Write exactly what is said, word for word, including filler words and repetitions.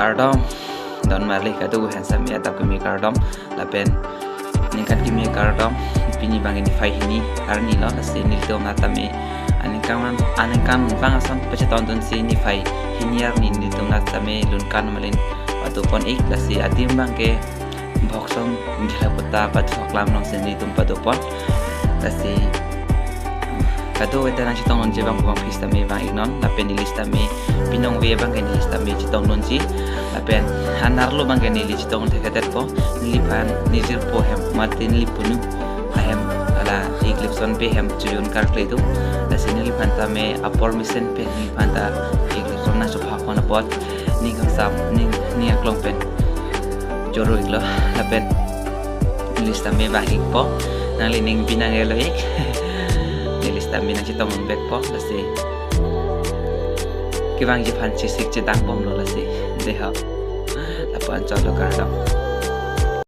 Kardom, don marli kado handsome ya tap kemi kardom, lapen ningkan kemi kardom, pini bang niphai hini arni lo, lasi nelitum nat tame, aningkan, aningkan bang asam pachetongdunsi niphai hini arni nelitum nat tame lun kan malin padopon ik, lasi adim bang ke bhoksong gila kota pathok lam nongsi nelitum padopon, lasi kado weta nangchetongdunji bang bang phis tame bang iknon, lapen neli sitame pinong ve bang ke neli sitame chetongdunji, lapen hanar lo bang ke neli chetong thekthepo, neliphan nejirpo hem mate neli punu ahem, hala ik lipson pe hem chojun karkle do, lasi neliphan tame apor mesen pe neliphan ta ik lipson nangchopha pon apot ning kamsam ning ning aklong pen choro iklo, lapen neli sitame bang ikpo, nangli ning binang elo ik, neli sitame nangchetongdun vekpo, lasi kevangji aphan chesik chedang bomlo, lasi deho, lapu-an cholo kardom.